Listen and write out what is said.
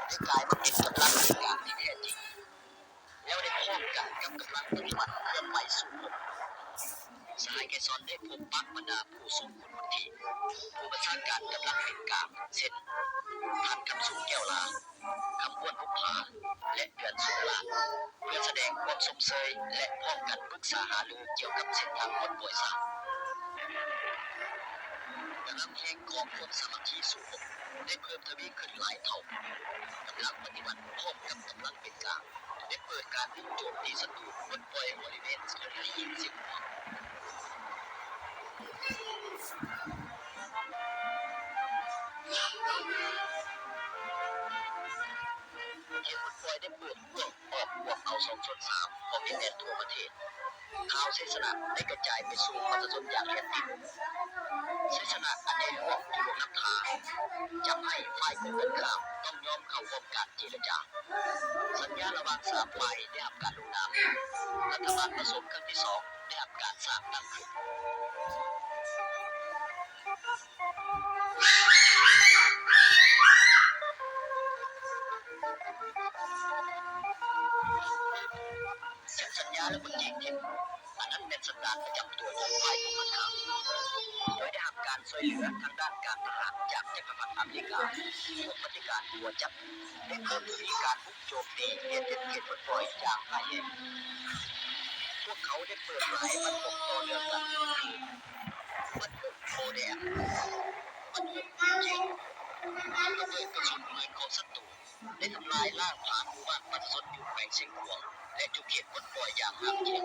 ໄດ້ກາຍມາເປັນກຳລັງເປັນກາງທີ່ແທ້ຈິງ ແລ້ວໄດ້ພ້ອມກັນກັບກຳລັງປະຕິວັດເຄື່ອນໄຫວສູ້ຮົບ. ສະຫາຍໄກສອນໄດ້ພົບປະບັນດາຜູ້ຊົງຄຸນວຸດທິ ຜູ້ບັນຊາການກຳລັງເປັນກາງ ເຊັ່ນ ທ່ານ ຄຳສູງ ແກ້ວລາ, ຄຳອ້ວນ ບຸບຜາ ແລະ ເດືອນ ສຸດາລາດ ເພື່ອສະແດງຄວາມຊົມເຊີຍ ແລະ ພ້ອມກັນປຶກສາຫາລືກ່ຽວກັບເສັ້ນທາງປົດປ່ອຍຊາດ. ກຳລັງແຮງຂອງຄວາມສາມັກຄີສູ້ຮົບໄດ້ເພີ່ມທະວີຂຶ້ນຫຼາຍເທົ່າ. ກຳລັງປະຕິວັດພ້ອມກັບກຳລັງເປັນກາງ ໄດ້ເປີດການບຸກໂຈມຕີສັດຕູ ປົດປ່ອຍບໍລິເວນສະຖານທີ່ຊຽງຂວາງ. ເຂດປົດປ່ອຍໄດ້ເປີດກວ້າງອອກກວ່າເອົາສອງສ່ວນສາມຂອງດິນແດນທົ່ວປະເທດ. ຂ່າວໄຊຊະນະໄດ້ກະຈາຍໄປສູ່ປະຊາຊົນຢ່າງແທ້ຈິງ. ໄຊຊະນະອັນໃຫຍ່ຫຼວງທີ່ຫຼວງນ້ຳທາ ຈຳໃຫ້ຝ່າຍກົງກັນຂ້າມຕ້ອງຍອມເຂົ້າຮ່ວມການເຈລະຈາ. ສັນຍາລະຫວ່າງສາມຝ່າຍໄດ້ຮັບການລົງນາມ. ລັດຖະບານປະສົມຄັ້ງທີສອງໄດ້ຮັບການສ້າງຕັ້ງຂຶ້ນ. ສັນ ສັນຍາ ແລະ ບຶງຈີນທິນ ອັນນັ້ນແມ່ນສັນດານປະຈຳຕົວຂອງຝ່າຍກົງກັນຂ້າມ. ໂດຍໄດ້ຮັບການຊ່ວຍເຫຼືອທາງດ້ານການທະຫານຈາກຈັກກະພັດອາເມລິກາ, ພວກປະຕິການຫົວຈັກໄດ້ເພີ່ມທະວີການບຸກໂຈມຕີເຂດເຂດປົດປ່ອຍຢ່າງຮ້າຍແຮງ. ພວກເຂົາໄດ້ເປີດຫຼາຍບັນຫົກຕໍ່ເນື່ອງກັນ ຄື ບັນຫົກບໍ່ແດງ, ບັນຫົກຈີນ, ການລະເບີດກະສຸນປືນຂອງສັດຕູ ໄດ້ທຳລາຍລ້າງຜານໝູ່ບ້ານປະຊາຊົນຢູ່ແຂວງຊຽງຂວາງ ແລະ ຢູ່ເຂດປົດປ່ອຍຢ່າງຫ້າມຈຽນ.